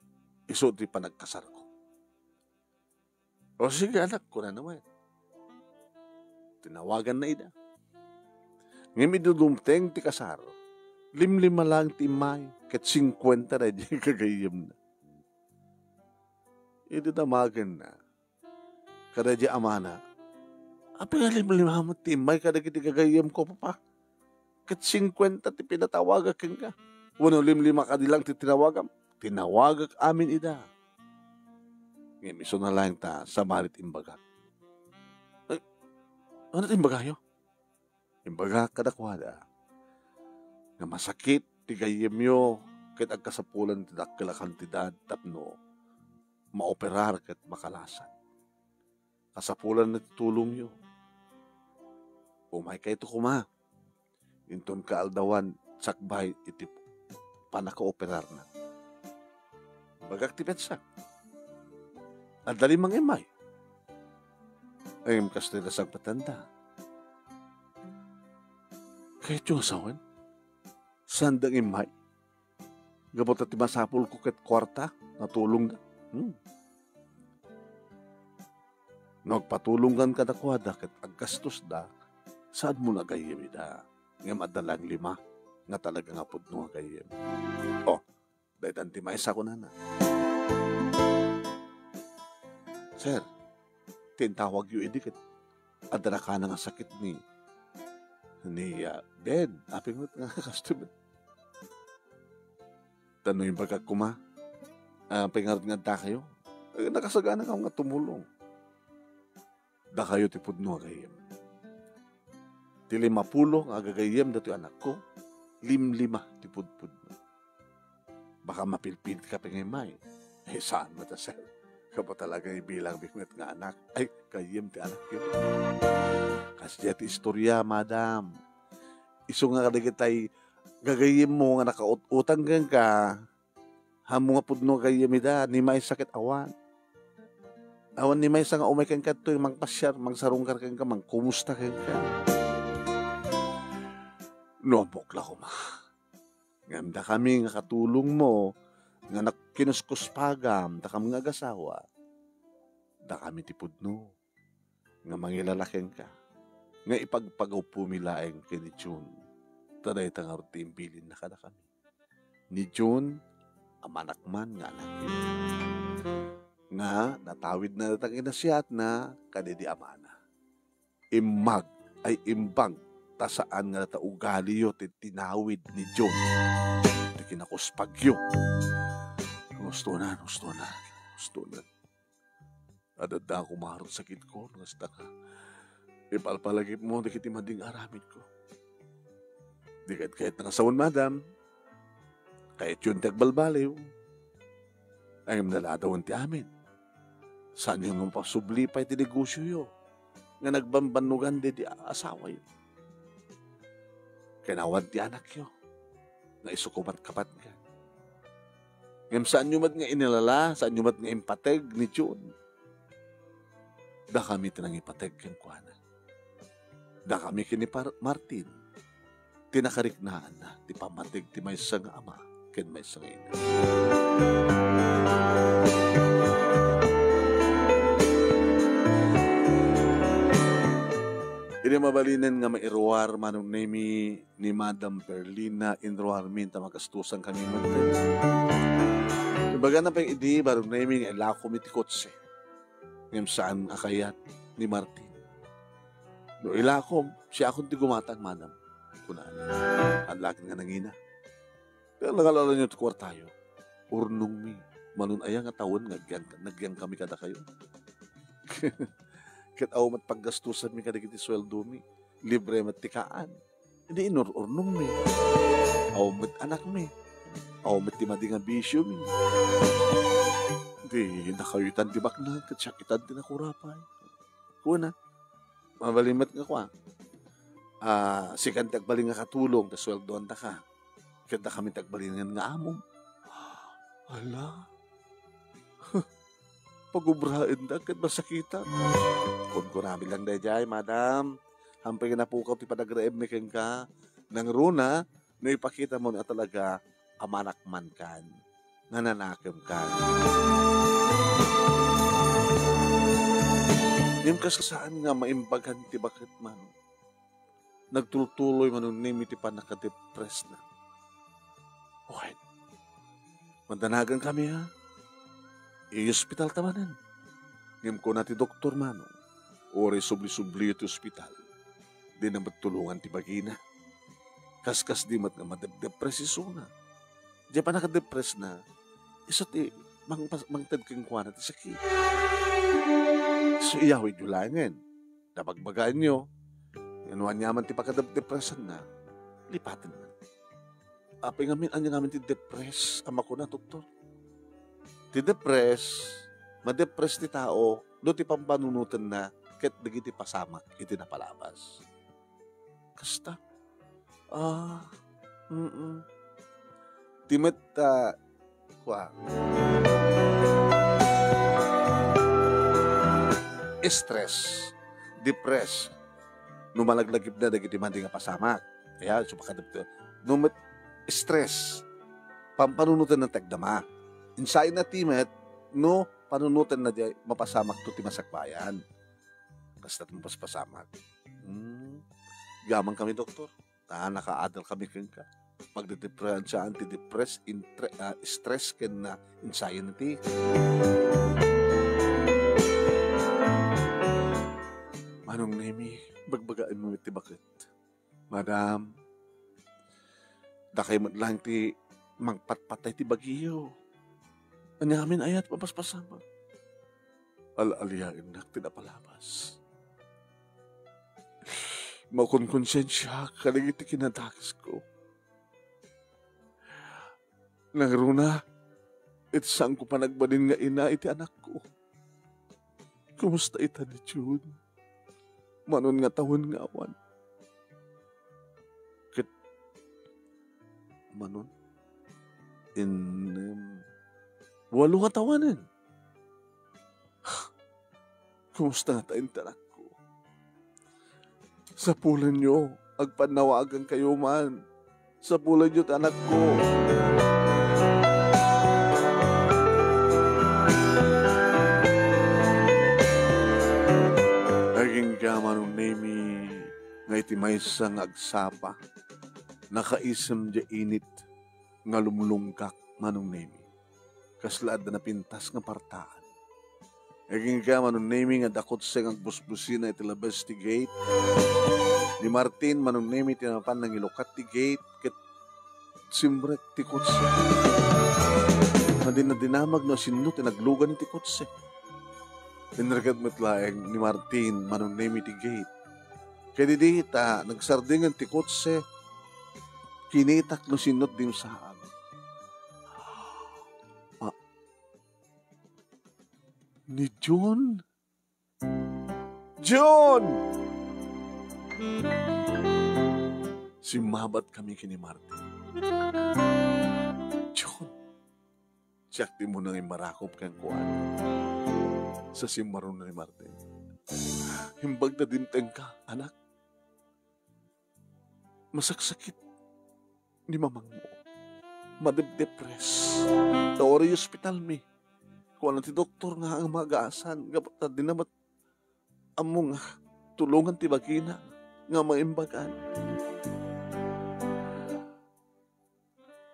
isu ti panagkasarko. "O sige, anak," kunana met. Tinawaganna ida. Ngem idi dumteng ti kasar, limlima laeng ti immay, ket singkuenta daydiay gagayyemna. Idi damagenna kadaydiay amana, "Apay nga limlima met ti immay kadagiti gagayyemko, Papa? Ket singkuenta ti pinatawagak kenka. Wenno limlima kadi laeng ti tinawagam?" Tinawagak amin ida. Ngem isuna laeng ta sabali ti imbagak. "Ay, ano ti imbagayo?" Imbagak kadakuada nga masakit ti gayyemyo ket agkasapulan ti dakkel a kantidad tapno maoperar ket makalasat. Kasapulan ti tulongyo. Umaykayto koma inton kaaldawan sakbay iti pannakaoperarna. Bagak ti petsa. Adda lima nga immay. Ngem kastoy la sagpatanda. Kayatyo nga sawen? Sanda nga immay? Gapu ta ti masapulko ket kuarta nga tulongda. Hmm. No agpatulongkan kadakuada ket aggastos da, saanmo nga agayyem ida. Ngem adda laeng lima nga talaga nga pudno nga agayyem. Oh, daytan ti maysa kunana. Sir, ti intawagyo idi ket adda dakana nga sakit ni, ni, ah, Ben. Apay nga kastoy met. Ta no imbagak koma, ah, apay ngarud nga addakayo? Eh, nakasagana nga tumulong. Dakayo ti pudno a gayyem. Ti limapulo nga agagayyem datoy anakko, limlima ti pudpudno. Baka mapilpilka pay nga immay. Eh, saan met a, sir? Gapu talaga ibilang mi met nga anak. Ay, gayyem ti anakyo. Kasdiay ti istorya, madam. Isu nga kadagitay gagayyemmo nga nakaut-utang kenka, ammo nga pudno a gayyem ida, ni maysa ket awan. Awan ni maysa nga umay kenka ditoy mangpasiar, mangsarungkar kenka, mangkumusta kenka. No ammok la koma ngem dakami nga katulongmo nga nak-, kinuskuspagam, dakami nga agasawa, dakami ti pudno nga mangilala kenka, nga ipagpagauppomi laeng ken ni June. Ta dayta ngarud ti imbilinna kadakami. Ni June, amannak man nga anak. Nga natawidna dayta nga kinasiatna kadaydi amana. Immag, ay imbag, ta saan nga dayta ugaliyo ti tinawid ni June. Ti kinakuspagyo. Gustonan, gustonan, gustonan. Adda koma ngarud sakitko, no kasta nga ipalpalagipmo dagiti madi nga aramidko. Di ket kayatna nga sawen, madam. Kayatyon ti agbalbaliw. Ngem naladawen ti amin. Saanyo nga mapasubli pay ti negosioyo nga nagbambannogan daydi asawayo. Ken awan ti anakyo nga isu koma ti kapatgan. Ngem saanyo met nga inilala, saanyo met nga impateg ni June. Dakami ti nangipateg kenkuana. Dakami ken ni Par-, Martin ti nakariknaanna ti pammateg ti maysa nga ama ken maysa nga ina. Idi mabalinen nga mairuar, Manong Nemi, ni Madam Perlina, inruarmi ta magastusan kami met. Imbagana pay idi, Manong Nemi, nga ilakom iti kotse. Ngem saan a kayat ni Martin. No ilakom, siakon ti gumatang, madam, kunana. Adda la ket nga nangina. Pero nakalaan-anyo ti kuartayo. Urnongmi. Manon aya nga tawen nga agyan-, nagyangkami kadakayo? Ket awan met paggastusanmi kadagiti sueldomi. Libre met ti kaan. Idi inur-urnongmi. Awan met anakmi. Awan met ti madi nga bisiomi. Di, dakayo itan ti baknang, ket siak itan ti nakurapay. Kuna, mabalin met nga kua, ah, sikan ti agbalin nga katulong ta sueldoandaka. Ket dakami ti agbalin nga amom. Ala. Pagubraenda ket masakitan. Kunkunami lang daydiay, madam. Hampay nga napukaw ti panagraemmi kenka. Nangruna, no ipakitam a talaga a manakmankan, nananakemkan. Ngem kas saan nga maimbagan ti baket man, nagtultuloy Manong Nemi ti pannakadepressna. Wen, madanagankamin a, iospitalta manen. Ngem kuna ti doktor, Manong, uray subli-sublio ti ospital, dina met tulongan ti bagina. Kaskasdi met nga madepdepres isuna. Diay pannakadepressna, isu ti mangpas-, mangted kenkuana ti sakit. So, iyawidyo laengen. Nabagbagaenyo, no aniaman ti pakadepdepressanna, lipatenna. Apay ngamin, ania ngamin ti depress a makuna, doktor? Ti depress, madepress ti tao no ti pampanunotenna ket dagiti pasamak iti napalabas. Kasta? Ah, mm. Ti met, ah, kua, stress, depress, no malaglagipna dagiti madi nga pasamak. Ayan, so, pakadepte-, no met stress, pampanunotenna ti agdama. Insayenna ti met, no panunotenna diay mapasamakto ti masakbayan. Kasta ti mapaspasamak. Hmm. Gamankami, doktor. Ta nakaadalkami kenka. Pagdidiferensiaan ti depress, intre-, ah, stress ken, ah, anxiety. Manong Nemi, bagbagaenmo met ti baket. Madam, dakay met laeng ti mangpatpatay ti bagiyo. Ania ngamin aya ti mapaspasamak? Al-aliaennak ti napalabas. Makonkonsensiaak kadagiti kinadakesko. Nangruna, ket saanko panagbalin nga ina iti anakko. Kumusta ita ni June? Manon nga tawen nga awan. Ket manon, innem, walo nga tawanen. Kumusta ngata inti anakko? Sapulenyo, agpannawagankayo man. Sapulenyo ti anakko. Agingga, Manong Nemi, nga iti maysa nga agsapa, nakaisem diay init nga lumlungkak, Manong Nemi. Kasla adda napintas nga partaan. Agingga, Manong Nemi, nga adda kotse nga agbusbusina iti labas ti gate. Ni Martin, Manong Nemi, ti napan nangilukat ti gate, ket simrek ti kotse. Nadinadinamag no sino ti naglugan iti kotse. Inreket met laeng ni Martin, Manong Nemi, ti gate. Ket idi ta nagsardingan ti kotse, kinitak no sino ti dimsaag. Ah, ni June? June! Simmabatkami ken ni Martin. June, siak ti umuna nga immarakop kenkuana. Sa simmaruno ni Martin, imbag ta dimtengka, anak. Masaksakit ni mamangmo. Madepdepres. Ta uray ospitalmi. Kuna ti doktor nga agmagasan, gapu ta dina met ammo nga tulongan ti bagina nga maimbagan.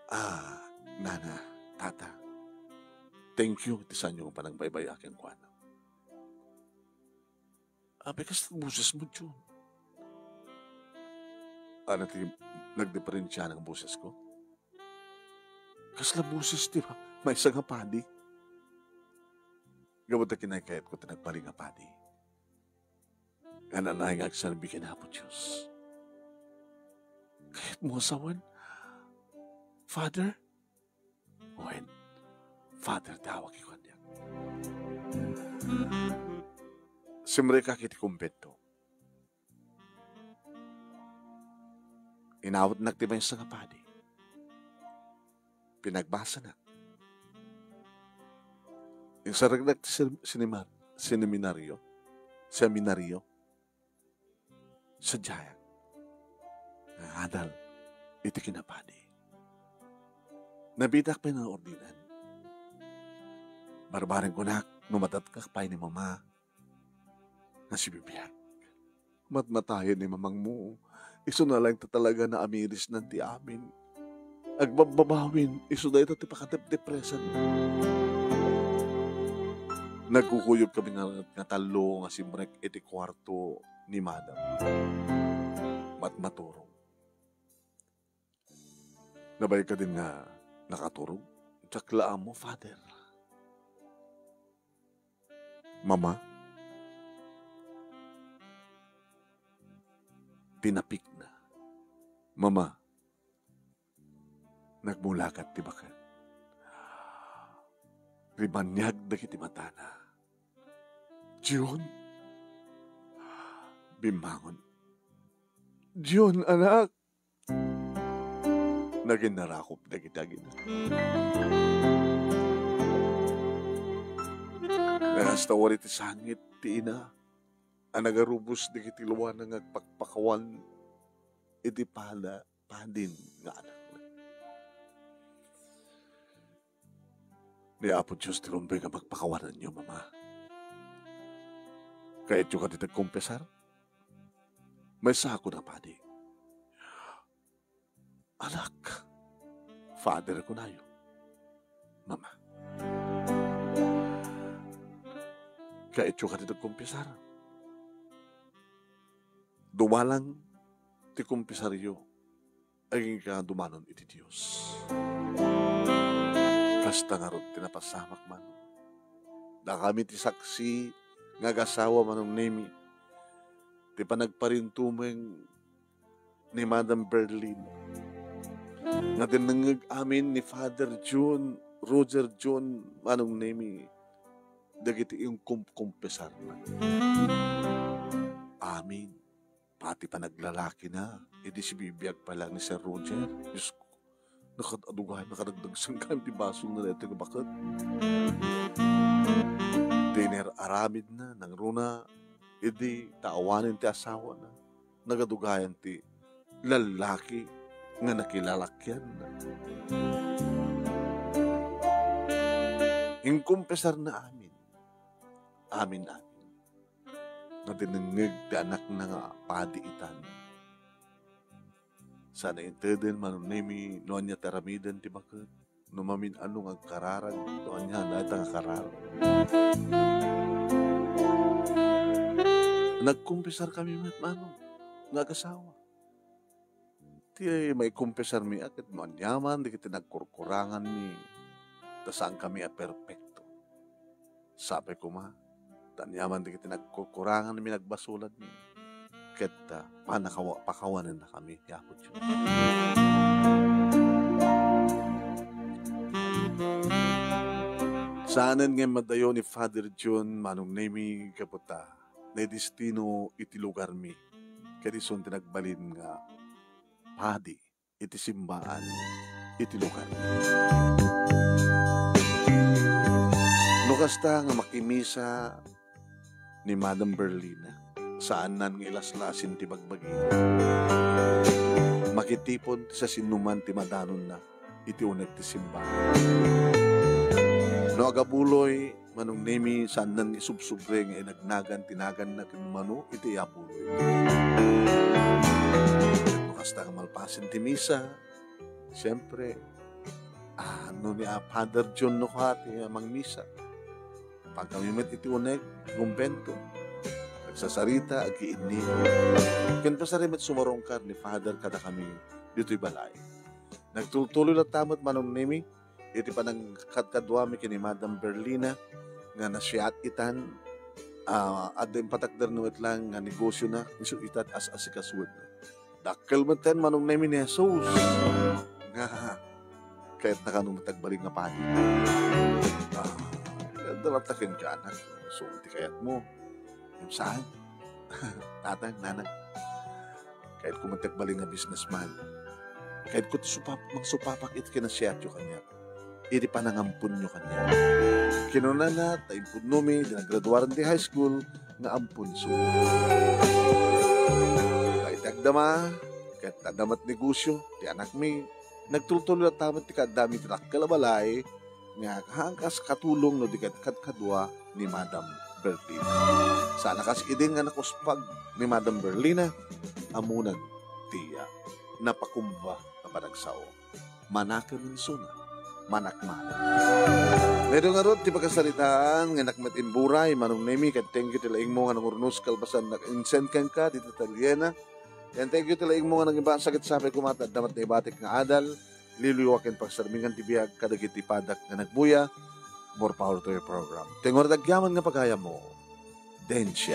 Ah, nana, tata, thank you ti saanyo nga panagbaybay-a kenkuana. Apay, kasla bosesmo, June? Ania ti nagdiferensiaan nga bosesko? Kasla boses ti ma-, maysa nga padi? Gapu ta kinaykayatko ti nagbalin nga padi. Nga nanay nga agserbi ken Apo Dios. Kayatmo a sawen, Father? Wen, Father ti awagko kaniak. Simrekak iti kumbento. Inawatnak ti maysa nga padi. Pinagbasanak. Insareknak ti sem-, sinimar-, seminario. Seminario. Sadiay nga adal iti kinapadi. Nabitak pay nga ordinan. Barbareng kunak no madatkak pay ni Mama nga sibibiag. Matmatayen ni mamangmo. Isuna laeng ta talaga naamirisnan ti amin. Agbabbabawin, isu dayta ti pakadepdepresan. Nagkukuyogkami nga, nga tallo nga simrek iti kuarto ni Madam. Matmaturog. Nabayag kadin nga nakaturog? Diak la ammo, Father. Mama? Tinapikna. Mama, nagmulagat ti baket. Rimaniag dagiti matana. Jun? Bimmangon. Jun, anak! Naginarakop dagiti agina. Nagastawar iti sangit ti ina a nagarubos dagiti luana nga agpakpakawan iti pada-, padin nga anakna. Ni Apo Dios ti rumbeng a pagpakawanenyo, Mama. Kayatyo kadi ti agkompesar? Maysa a kunapadi. Anak, Father kunayo. Mama. Kayatyo kadi ti agkompesar? Dumalang ti kompesaryo. Agingga dumanon iti Dios. Kasta ngarud ti napasamak man. Dakami ti saksi nga agasawa, Manong Nemi, ti panagparintumeng ni Madam Berlin nga dinnengngeg amin ni Father John, Roger John, Manong Nemi, dagiti inkumkumpesarna. Amin. Pati panaglalakina, idi sibibiag pay laeng ni Sir Roger. Diosko, nakad-adugayan, nakadagdagsen kami ti basolna daytoy nga baket. Ti inar-aramidna, nangruna, idi ta awanen ti asawana, nagadugayan ti lallaki nga nakilalakianna. Inkumpesarna amin. Amin, amin. Nga dinengngeg ti anakna nga padi itan. Saan a inteden, Manong Nemi, no ania ti aramiden ti baket, no mamin-ano nga agkararag, no ania dayta nga kararag. Nagkumpesar kami met, Manong, nga agasawa. Ti maikumpesarmi a ket no aniaman dagiti nagkurkuranganmi, ta saankami a perpekto. Sapay koma, ta aniaman dagiti nagkurkuranganmi, nagbasolanmi, ket, ah, panakawa-, pakawanennakami ti Apo Dios. Saanen nga immadayo ni Father John, Manong Nemi, gapu ta naidestino iti lugarmi, ket isun ti nagbalin nga padi iti simbaan iti lugar. No kasta nga makimisa ni Madam Berlina, saannan nga ilaslasin ti bagbagina. Makitipon ti sasinoman ti madanonna iti uneg ti simbaan. No agabuloy, Manong Nemi, saannan nga isubsubre nga inagnagan ti naganna ken umano iti iyabuloy. No kasta nga malpasen ti misa, siempre, ah, no ni, ah, Father John no kua ti mangmisa. Pagkami met iti uneg, kumbento, agsasarita, agiinni. Ken pasari met sumarungkar ni Father kadakami ditoy balay. Nagtultuloy latta met, Manong Nemi, iti panangkadkaduami ken ni Madam Berlina, nga nasiat itan, ah, adda impatakderna met lang nga negosiona, isu ita ti as-asikasuenna. Dakkel metten, Manong Nemi, ni Jesus nga kayatna kano met agbalin nga padi. Ah, adda latta kenka, anak. So, ti kayatmo. Saan? Tatang, nanang. Kayatko met agbalin nga businessman. Kayatko ti supap-, mangsupapak iti kinasiatyo kaniak. Iti panangamponyo kaniak. Kinunana, ta impudnomi, idi naggraduaren ti high school, nga ampon isu. Ket iti agdama, ket adda met negosio ti anakmi, nagtultuloy latta met ti kaaddami iti dakkel a balay, nga haan kas katulong no di ket kadkadua ni Madam Berlina. Saan a kas idi nga nakuspag ni Madam Berlina, ammonan ti, ah, napakumba nga panagsao. Manakem insuna, manakmanek. Adu ngarud ti pakasaritaan nga innak met imburay, Manong Nemi, ket thank you ti laingmo nga nangurnos kalpasan nag-insend kenka dita Taliena. Ken thank you ti laingmo nga nangiba-, sakit sapay koma ta adda met naibatik nga adal. Liwliwa ken pagsarmingan ti biag kadagiti padak nga nagbuya. More power to your program. Ti ngarud agyaman nga pagayammo, Dencia.